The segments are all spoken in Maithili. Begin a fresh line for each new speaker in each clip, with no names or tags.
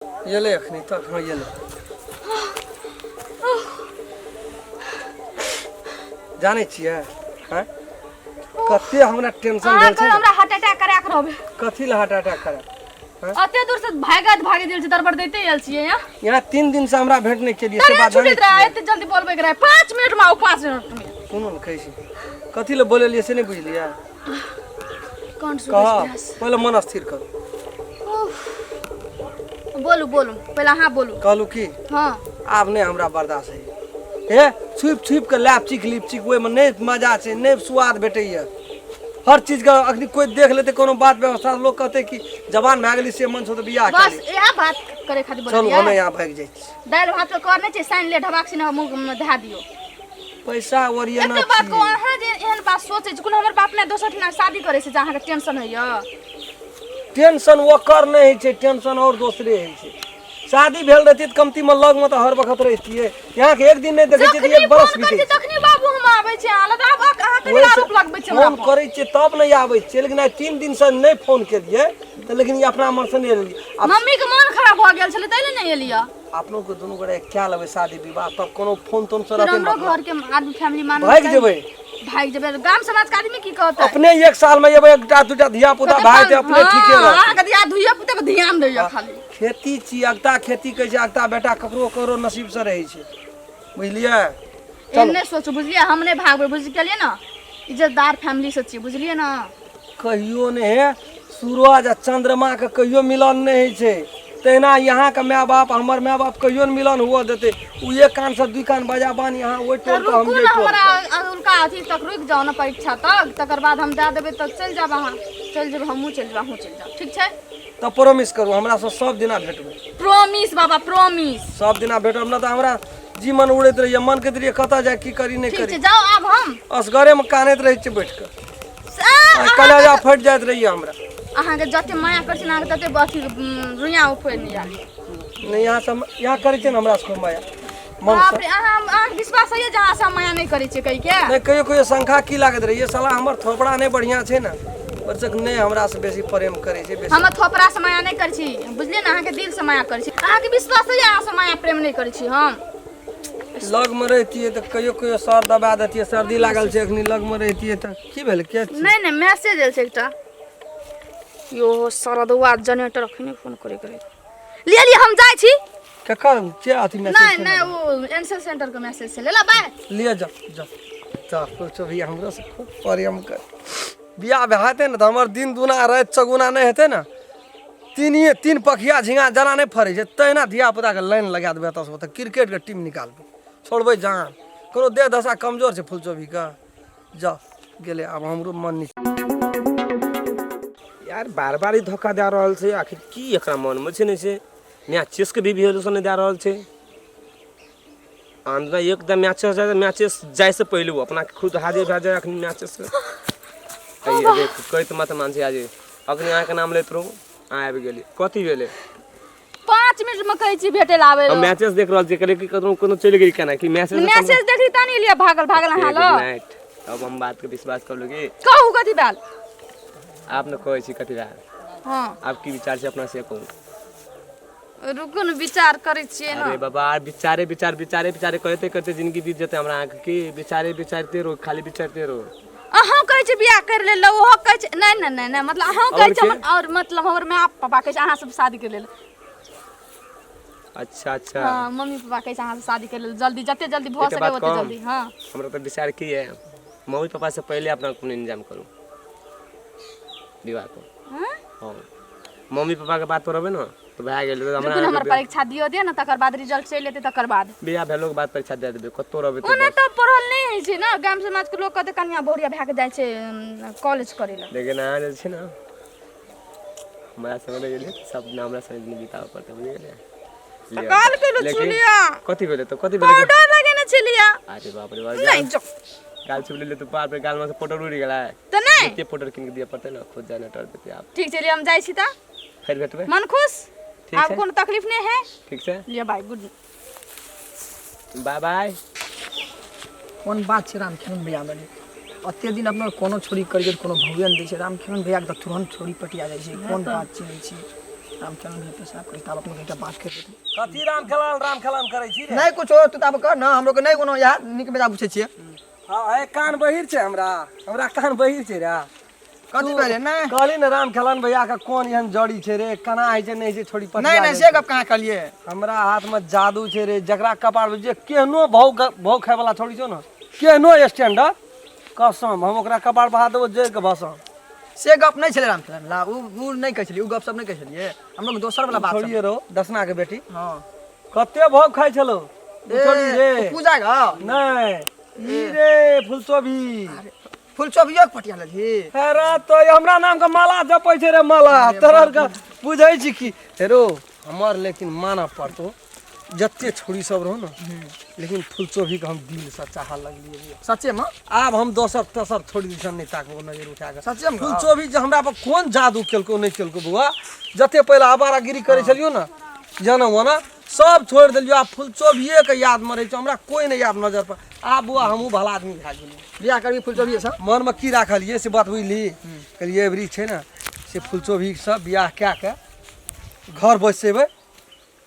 एलै अखनी तक। हाँ, एलै। जानै छियै हैं कते हमरा टेंशन
अहाँ
भेल छै
कहू
ने?
हमरा हार्ट अटैक करा के रहबै।
कथी लए हार्ट अटैक करब?
अते दूर से भागत भागे गेल छी, दरबर दैते आयल छियै यहाँ।
यहाँ 3 दिन से हमरा भेंट नहि केलियै से
ट्रेन
बात जानै
छुटैत रहै,
छियै?
एते जल्दी बोलबै के रहै। 5 मिनट में आउ, 5 मिनट में।
सुनू ने, कहै छी कथी लए बोलेलियै से नहि बुझलियै?
कौन सुनै
कह।
छै?
पहिले मन स्थिर करू।
बोलू, बोलू, पहिले अहाँ बोलू।
कहलू की?
हाँ।
आब नहि हमरा बर्दाश्त होइए। हे, छुपि छुपि कऽ लैपचिक लिपचिक ओहिमे नहि मजा छै, नहि स्वाद भेटैए हर चीजके। अखनी कोइ देख लेतै, कोनो बात व्यवस्था, लोक कहतै कि जवान भए गेली से मन छौ तऽ बियाह
बस
कऽ ली।
इएह बात करे खातिर
चलू,
बोललियै?
हमे यहाँ भागि जाइ छी।
दालि भात के कर नहि छै, सानि ले ढबाक सिना मुँह मे धए दियौ।
पैसा ओरियाना
एते बात
छी।
को अहाँ जे एहन बात सोचै छी, कोनो हमर बाप ने दोसर ठिना शादी करै छै जे अहाँके टेंशन होइए?
टेंशन ओकर नहि होइ छै, टेंशन और दोसरे होइ छै। शादी भेल रहती तऽ कमतीमे लगमे तऽ हर वक्त रहितियै। यहाँके एक दिन नहि देखै छियै तऽ
जखनी
एक बरस
फोन करै
बीतै
छी
छै।
तखनी बाबू हम आबै छी अहाँ लग। आब अहाँ कथी
ओहिसँ
आरोप लगबै छी हमरा
फोन
पर?
करै छियै तब नहि आबै छियै, लेकिन आइ 3 दिनसँ नहि फोन केलियै तऽ लेकिन ई अपना मनसँ नहि एलियै आब।
मम्मी के मन खराब भऽ गेल छलै, ताहि लए नहि एलियै।
अपनो के दुनू गोटे कए लेबै शादी विवाह, तब कोनो फोन तोन से
फिर
रहतै
हमरो
मतलब।
घर के आदमी फैमिली मान
भागि जेबै।
भागि जेबै, गाम समाज के आदमी की कहतै?
अपने एक साल में एबै, एकटा दूटा धिया पुता भए जेतै, अपने ठीके रहतै।
अहाँके धिया धुइया पुता के ध्यान दैया खाली।
खेती छी, अगता खेती कहै छै, अगता बेटा ककरो ककरो नसीब से रहै छै, बुझलियै?
एहन नहि सोचू, बुझलियै? हम नहि भागबै, बुझि गेलियै ने? इज्जतदार फैमिली से छियै, बुझलियै ने?
कहियो नहि हे, सूरज आ चंद्रमा के कहियो मिलन नहि होइ छै, तहिना यहाँके माय बाप हमर माय बाप कहियो नहि मिलन हुअ देतै। ओ एक कान से दुई कान बजा बान, यहाँ ओहि
तऽ
टोल के हम
रुकू
जे
ने
टोल
हमरा
के।
उनका अथी तक रुकि जाउ ने, परीक्षा तक। तकर बाद हम दए देबै तऽ चलि जायब अहाँ, चलि जेबै, हमहूँ चलि जेबै, अहूँ चलि जाउ, ठीक छै?
तऽ प्रोमिस करू, हमरा से सब दिना भेटबै।
प्रोमिस बाबा, प्रोमिस।
सब दिना भेटब, न तऽ हमरा जी मन उड़ैत रहैए, मन कहैत रहैए कतऽ जाय, की करी, नहि
ठीक
करी।
छै, जाउ आब हम।
असगरे मे कानैत रहै छियै बैठ कऽ। कलेजा फटि जाइत रहैए हमरा।
अहाँके जते माया करै छी ने, अहाँके तते अथी रुइया उफैर नहि जाय।
नहि, यहाँ सब यहाँ करै छियै ने हमरा सबके माया मन
बाप
से।
रे, अहाँके विश्वास होइए जे अहाँ से हम माया नहि करै छियै कहिके?
नहि, कहियो कहियो शंका की लागैत रहैए, साला हमर थोपड़ा नहि बढ़िआँ छै ने, बच्चक नहि हमरा से बेसी प्रेम करै छै बेसी।
हम थोपड़ा से माया नहि करै छी, बुझलियै ने? अहाँके दिल से माया करै छी। अहाँके विश्वास होइए अहाँ से माया प्रेम नहि करै छी हम?
लगमे रहितियै तऽ कहियो कहियो सर दबा दैतियै, सर्दी लागल छै अखनी। लगमे रहितियै तऽ की भेल के छी?
नहि नहि, मैसेज आयल छै एकटा। यो सरदुआ जनरेटर अखने फोन करे करे लिए लिए, हम जाइ छी।
केकर के अथी मैसेज?
नहि नहि, ओ एनसेल सेंटर के मैसेज छै। लेला, बाय।
लिए, जा जा जा। सोचो भी हमरो से खूब प्रेम कर। बियाह भए हेतै ने तऽ हमर दिन दुना राति चौगुना नहि हेतै ने, तीनिए तीन पखिया झिंगा जेना नहि फड़ै छै तहिना धिया पुताके लाइन लगा देबै एतऽसँ ओतऽ, क्रिकेटके टीम निकालबै, छोड़बै जान। कोनो देह दशा कमजोर छै फुलचोभीके? जा, गेलै। आब हमरो मन नहि।
यार, बार बार ही धोखा दए रहल छै। आखिर की एकरा मनमे छै? नहि छै, मैचेसके भी वैल्यूशन नहि दए रहल छै। आंध्रा एकदम मैचेस जाय, मैचेस जाय से पहिले ओ अपना खुद हाजिर भए जाय। अखन मैचेस कहैत मत मान छै। आज अखन अहाँके नाम लैत रहू, अहाँ आबि गेली। कथी भेलै?
5 मिनट में कहै छी भेटे ला आबै।
हम मैचेस देख रहल छी, कहलियै कि कतनो कोनो चलि गेली केना कि मैसेज।
मैसेज देखली तनी लिया भागल भागल अहाँ
गुड
लग।
नाइट। अब हम बात के विश्वास कर लू कि?
कहू, कथी भेल?
आप ने कहै छी कथी भेल।
हाँ।
आब की विचार छै अपना से कहू।
रुकू ने, विचार करै छियै ने।
अरे बाबा, विचारे विचार, विचारे विचारे करते करते जिंदगी बीत जेतै हमरा अहाँके। की विचारे विचारते रहो, खाली विचारते रहो।
अहूँ कहै छी बियाह कर लेल, ओहो कहै छै। नहि नहि नहि नहि, मतलब अहूँ कहै
आओर
छी
के?
और मतलब हमर माय पापा कहै छै अहाँ सब शादी कर लेल।
अच्छा।
हाँ, मम्मी पापा कहै छै अहाँ सब शादी कर लेल जल्दी, जते जल्दी भऽ
एकटा
सके
बात
ओते
कहम?
जल्दी। हाँ।
हमरा तऽ विचार की है, मम्मी पापा से पहले अपना कोनो इंतजाम करू विवाह को।
हाँ?
हाँ, मम्मी पापा के बात पर रहबै ने तऽ भए गेल हमरा।
रुकू ने, हमर परीक्षा दियो दे ने, तकर बाद रिजल्ट चलि एतै, तकर बाद।
बियाह भेलो के बाद परीक्षा दे देबै, कतौ रहबै तऽ।
ओना तऽ पढ़ल नहि होइ छै ने, गाम समाजके लोक कहतै कनिया बहुरिया भए कऽ जाइ छै कॉलेज करै लए।
लेकिन अहाँ जे छै ने हमरा संगे रहि गेलियै, सब दिना हमरा संगे जिंदगी बिताबऽ पड़तै, बुझि गेलियै? लिअ।
गाल के
लेकिन
छुलिया।
कथी भेलै तऽ कथी भेलै?
पाउडर लगेने छलिया।
अरे बाप रे बाप!
नहि जो।
गाल छुप लेलियै तऽ बाप रे, गाल में से पाउडर उड़ि गेलै।
तऽ नहि।
एते पाउडर कीन के दिअ पड़तै ने, खुद जाय नटर देतै आब।
ठीक छै, हम जाइ छी तऽ।
फेर भेटबै।
मन खुश?
ठीक
आब
छै।
कोनो तकलीफ नहि है?
ठीक छै।
लिअ, बाय, गुड।
Bye bye.
कोन बात छै राम खेलौन भैया बने? ओते दिन अपना कोनो छोरी करियै, कोनो भौए नहि दै छै। राम खेलौन भैयाके तऽ तुरन्त छोरी पटिया जाइ छै। कोन बात छै, नहि छै? राम खेलन भैया पेशाब करै तब अपने एकटा बात कर देतै।
कथी राम खेलान राम खेलान करै छी रे?
नहि कुछो, तू तब कर ना, हमरो के नहि कोनो यार नीक बेजा पूछै छियै।
हाँ, ए कान बहिर छै हमरा, हमरा कान बहिर छै रे।
कथी भेलै? नहि
कहली ने राम खेलान भैया के कोन एहन जड़ी छै रे, केना होइ छै नहि छै छोड़ी पटिया
नहि नहि
गेल।
से गप कहाँ कहलियै?
हमरा हाथ में जादू छै रे, जकरा कपार पर जे केहनो भाव भाव खाय वाला छोड़ी छौ ने, केहनो स्टैंडर्ड, कसम हम ओकरा कपार पर हाथ देबो जड़ि के भसम।
से गप नहि छलै राम खेलान ला, उ नहि कहै छलियै, उ गप सब नहि कहै छलियै, हमरो के दोसर वाला बात सब।
छोड़िए रहो दसना के बेटी।
हँ
कते भाव खाइ छलो
ए,
छोड़ी रे?
उ पूजा ग
नहि ई रे फुलचोभी।
फुलचोभियो के पटिया लेलही?
अरे तो हमरा नाम के माला जपै छै रे, माला तोहर के बुझै छी की हेरो हमर, लेकिन मानऽ पड़तो जते छोड़ी सब रहो ने, लेकिन फुलचोभी के हम दिल से चाह लगलियै।
सच्चे में?
आब हम दोसर तेसर छोड़ी दिसन नहि ताकबो नजर उठा कऽ।
सच्चे में?
फुलचोभी जे हमरा पर कोन जादू केलको नहि केलको बौआ, जते पहिले आवारागिरी करै छलियौ ने जाना वाना सब छोड़ि देलियौ, आब फुलचोभिए के याद मे रहै छौ, हमरा कोइ नहि याद नजर पर। आब बौआ हमहूँ भला आदमी भए गेलियै।
बियाह करबी फुलचोभिए से?
मनमे की राखलियै से बात बुझली? कहलियै एबरी छै ने से फुलचोभीसँ बियाह कए कऽ घर बसेबै,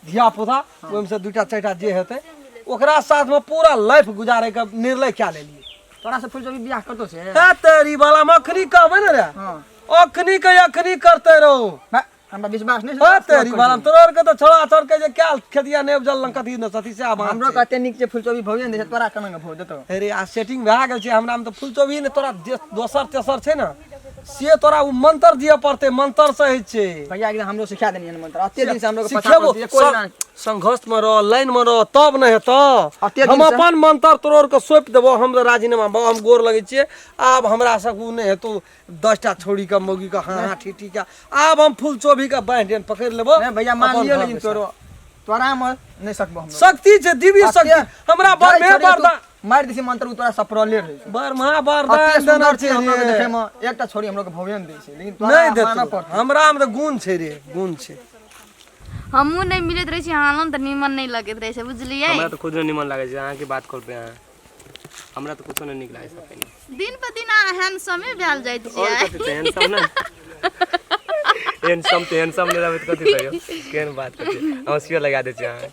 धियापुता ओहिमे से दूटा चारिटा जे हेतै ओकरा साथमे पूरा लाइफ गुजारैके निर्णय कए लेलियै।
तोरा से फुलचोभी बियाह करतो से?
हे तेरी वाला हम अखनी कहबै ने रे।
हँ।
अखनी के अखनी करते रहो।
बा, हमरा विश्वास नहीं।
हे तेरी वाला तोरा आरके तऽ छोड़ा छोड़ के जे क्या खेतिया नहि उपजल कथी ने सती से आब
हमरो कते नीक छै फुलचोभी भौजे ने दै छै, तोरा केना के भौ देतौ?
अरे आ सेटिंग भए गेल छै हमरा में तऽ फुलचोभी ने तोरा दोसर तेसर छै ने से तोरा ओ मंत्र दिअ पड़तै, मंत्र से होइ छै।
भैया एकदम हमरो सिखा देनी मंत्र, अते दिन से हमरो के पता
सिखेबो
पड़तै, कोई ना
संघर्ष में रह, लाइन में रह, तब नहि हेतौ।
अते दिन
हम
से-
अपन मंत्र तोड़ के सौंपि देबो, हम तऽ राजीनामा बाबा हम गोर लगै छियै, आब हमरा सब ओ नहि हेतौ 10टा छोड़ी के मौगी के हाँ हाँ ठीक ठीक। आब हम फूल चोभी के बान्हि डेन पकड़ि लेबो।
नहीं भैया मान
अपन
लियो,
घर
लेकिन
बैसा।
तोरो तोरा में नहीं सकबो हम।
शक्ति छै दिव्य
अते-
शक्ति हमरा बड़
जाइ
मे
छलियै तू,
वरदान
मारि दिसी मंत्र उ तोरा सपरले रहै छै।
बड़ महा
अते
वरदान
सुन्दर
देने
छै
छै
हमरो के
रे।
देखे में, एकटा छोरी हमरो के भौजे ने दै छै, लेकिन तोरा
नहि
मानऽ
देतौ
पड़तौ।
हमरा में तऽ गुण छै रे, गुण छै।
हमहूँ नहि मिलैत रहै छी अहाँ लग तऽ नीमन नहि लगैत रहै छै, बुझलियै?
हमरा तऽ खुद नहि निमन लागै छै अहाँके बात कर पे, अहाँ हमरा तऽ कुछो नहि नीक लागै छै पहिने।
दिन पर दिन अहाँ हैंडसमे भेल जाइत
और
छियै।
कथी तऽ हैंडसम ने, हैंडसम तऽ हैंडसम नहि रहबै तऽ कथी कहियौ, केहन बात करै छी, हँसियो लगा दै छी अहाँ।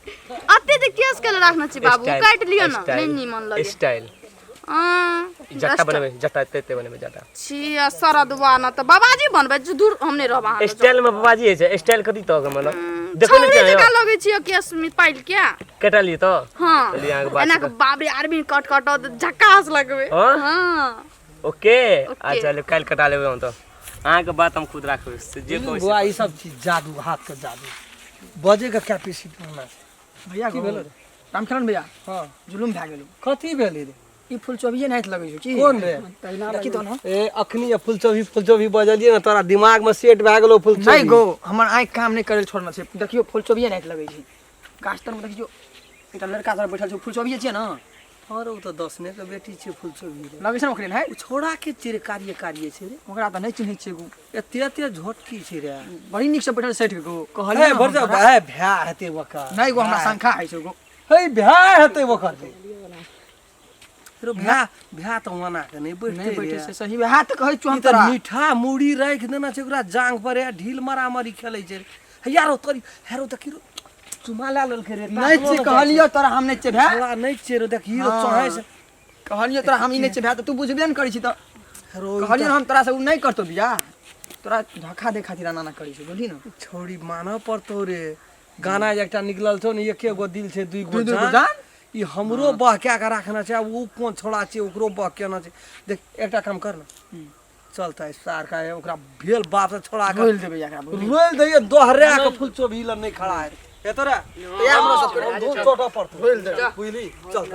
अते जे केस के राखने छी बाबू,
स्टाइल-
काटि लिअ ने, नहि
स्टाइल-
नीमन लगे
स्टाइल जट्टा बनेबै, जट्टा एते एते बनेबै जट्टा।
छी सरदवा न तऽ बाबाजी बनबै जे दूर हम नहि रहब अहाँ लग।
स्टाइल में बाबाजी होइ छै, स्टाइल कथी तऽ मतलब देखो नहि
छौरी
छै
जकाँ लगै छियै केस में पाइल के।
कटलियै तऽ?
हाँ।
चलिए, अहाँके बात
एना के बाप रे आरबी कट कट झकास लगबै।
हाँ?
हाँ।
ओके।
ओके।
अच्छा ले काल्हि कटा लेबै हम तऽ, अहाँके बात हम खुद राखबै से जे कहै
बौआ ई सब चीज जादू, हाथ के जादू, बजे के कैपेसिटी होना छै।
भैया
की
गो,
भेलो रे?
रामखेलन भैया।
हाँ।
जुलुम भए गेलौ।
कथी भेलै रे?
ई फुलचोभिए नाहित लगै छौ की?
कोन रे?
देखी तो न।
ए अखनी ये फुलचोभी फुलचोभी बजलियै ने, तोरा दिमाग में सेट भए गेलौ फुलचोभी।
नहि गो, हमर आँखि काम नहि करै छोड़ने छै, देखियौ फुलचोभिए नाहित लगै छै। गाछ तर में देखियौ एकटा लड़का सब बैठल छै, फुलचोभिए छियै ने?
और ओ तऽ दसने के बेटी छियै फुलचोभी रे।
लगै छै ने ओकरे ने?
ओ छोड़ा के छियै रे, कारिये कारिये छै रे।
ओकरा तऽ नहि चिन्है छियै गो।
एते एते झोटकी छै रे।
बड़ी नीक से बैठल सटि गो कहलियै
हे
ने
भर जा
हम तोरा।
भाय भए हेतै ओकर।
नहि गो, हमरा शंका होइ छै गो।
हे भए हेतै ओकर रे। रो भए भए तऽ ओना के नहि बैठतै
नहि बैठे
रे।
से सही वएह तऽ कहै छियौ हम
ई तऽ
तोरा।
मीठा मूड़ी राखि देना छै ओकरा जांग पर, हे ढील मारामारी खेलै छै रे। हे यारो तोरी हेरो देखी रो चुमा लए लेलकै रे।
नहि छियै कहलियौ तोरा, हम नहि छियै भए।
छोड़ा नहि छियै रो, देखी रो
हाँ।
चोहाइ से।
कहलियौ तोरा हम ई नहि छियै भए तऽ तू बुझबे ने करै छी तऽ।
रो ई
कहलियौ हम तोरा से उ नहि करतौ बियाह, तोरा धोखा दे खातिर एना एना करै छै, बुझली ने?
छौड़ी मानऽ पड़तौ रे। गाना जे एकटा निकलल छौ ने, एके गो दिल छै दुई गो
दुइ दुइ गो
जान,
जान?
ई हमरो बहका के राखना छै, आब उ कोन छोड़ा छै ओकरो बहकेना छै। देख एकटा काम कर ने, चल तऽ सार का ओकरा भेल बाप से छोड़ा के
रोइल देबै एकरा, बुझली?
रोइल दैये दोहरा के फूल चोभी लग नहीं खड़ा है हे तोरा
तैयार सब
हम धूप चोटा पड़तौ, रोइल दे बुझली, चल।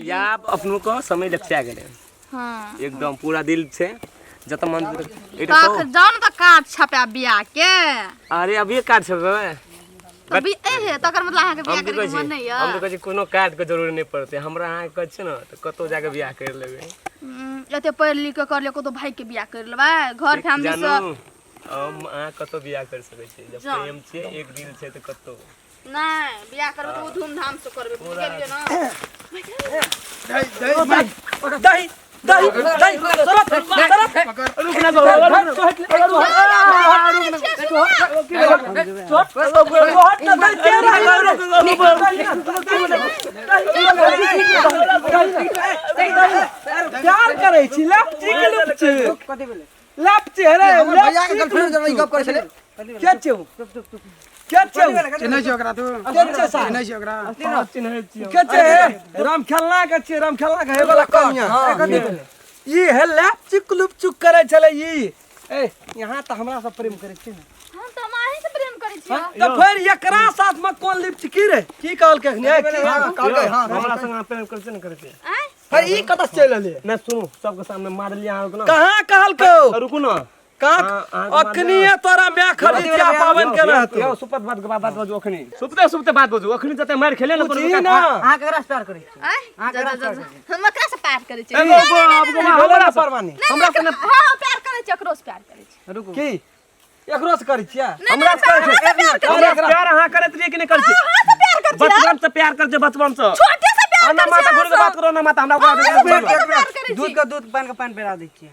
या अपनो के समय लपचा गेलै।
हाँ।
एकदम पूरा दिल से जत मन एटा
तख
कहू।
जाउ ने तऽ कार्ड छपा बियाह के।
अरे अभी कार्ड छपेबै
तऽ बी ए हे तकर मतलब अहाँके बियाह
हम की
करैके
कहै छी,
मन नहि
हम
यऽ?
तऽ कहै छी कोनो कार्ड के जरूरी नहि पड़तै हमरा, अहाँके कहै छी ने तऽ कतौ जाके बियाह करि लेबै।
एते पढ़ि लिख के करलियै, कतौ भागि के बियाह करि लेबै घर फैमिली से?
जानू हम अहाँ कतौ बियाह कर सकै छी जब
जान।
प्रेम छै, एक दिल छै तऽ कतौ
नहि बियाह करबै तऽ ओ धूमधाम से करबै, बुझि गेलियै ने?
दही दही दही सरफ सरफ
रुक ना बाबा।
प्यार करै छी लपची के लुपची
कथी भेलै
लपची अरे
हमर भैया के गर्लफ्रेंड जब ई गप करै छलै
के छियौ के छियौ
चिन्है छियै ओकरा तू
के छियै सा
चिन्है छियै ओकरा
के छियै राम खेलना के छियै राम खेलना के हे वाला कनिया ई हे लपची लुपचुक करै छलै ई ए यहाँ तऽ हमरा से प्रेम करै छी ने
हम तऽ हम अहीं से प्रेम करै छियै
तऽ फेर एकरा साथ में कोन लिपस्टिक रे की कहलकै अखनी ए, की
कहलकै हां
हमरा संग अहाँ प्रेम करै छियै ने करै छियै
आँय
फेर ई कतऽ से चलि एलै
नहि सुनू सबके सामने मारलियै अहाँ रुकू ना
कहाँ कहलकौ
रुकू ना
कहाँ
हाँ, अहाँके
अखनी तोरा माय खरीदिया पाबनि केना हेतौ
यौ सुपत बात के बात बाजू अखनी सुपते सुपते बात बाजू अखनी जते मार खेले ना
पूछी ना
अहाँ केकरा से प्यार करै छी
आँय जा जा जा जा। हम एकरा से प्यार करै छियै
एगो
नहीं, नहीं,
भेलै ना परवानी
नहीं, नहीं, हाँ प्यार करै छियै एकरो से प्यार करै छियै
रुकू
की एकरो से करै छियै
नहीं, नहीं, हमरा से प्यार करै
हमरा प्यार अहाँ करैत रहियै कि नहि करै
छियै।
छी
अहाँ से प्यार करै छियै
बचपन से प्यार करै छियै बचपन से
छोटे से प्यार
आना
करै
माता
छियै
घुर के बात करो ना माता हमरा ओकरा
अहाँ से प्यार करै
दूध
छी
के दूध पान के पान पिला दै छियै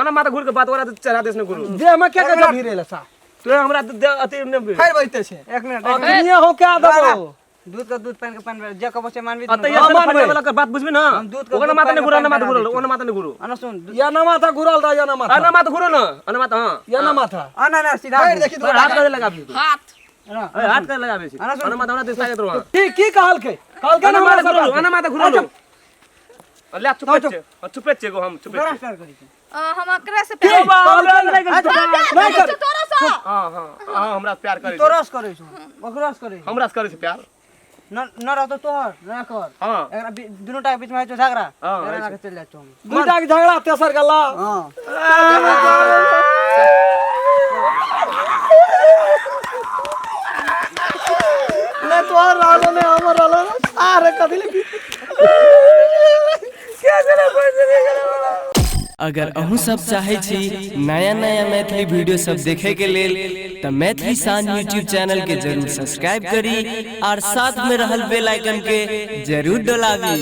आना माता घुर के बात ओकरा चढ़ा देस ने गुरु
देह में के के जब भिरे सा
तू हमरा अथी नहि
फेर बैठते छै
एक मिनट
अखनी हो क्या देबो
दूध के दूध पान के पान पिला जे कहबो से मानबी
अतः
हाँ, मानबै।
वाला के बात बुझबी ना
हम दूध के
ओकरा
दूध
माता
पानि
ने घुरो ना
के
माता घुरो
पानि
ओना माता ने घुरो
अना सुन दूध-
या ना माथा घुरल रह या ना माथा
अना माता घुरो ना अना माता हां
या ना माथा
अना ना सीधा
देखी
तोरा हाथ करे लगाबी तू
हाथ
अना
ए, हाथ करे लगाबी छी
अना सुन।
अना माता हमरा देश लागत रहो
की की कहलकै कहलकै
अना
ना
माता
हमरा
घुरो
से
अना माता घुरो ले चुपे छे चुपे छे गो हम चुपे
केकरा
छे
से प्यार करै छी
हम एकरा से प्यार
हमरा नहि
प्यार
नहीं
करै
कर।
छियै तोरा से
हां हां हां हमरा प्यार करे
तोरा से करै छौ ओकरा से करै
हमरा से करे छै प्यार
न न रहतो तोहर न कर
हां
एकरा दुनू टा के बीच में होइ छौ झगड़ा
हाँ,
एकरा
होइ
लऽ के चलि जाइ छौ हम
दूटा के झगड़ा तेसर गल्ला
हां
नहीं तोहर रहलो नहीं हमर रहलो सारे कथी ले
अगर अहूँ सब चाहै छी नया नया मैथिली वीडियो सब देखे के लेल तऽ मैथिली शान यूट्यूब चैनल के जरूर सब्सक्राइब करी और साथ में रहल बेल आइकन के जरूर डोलाबी।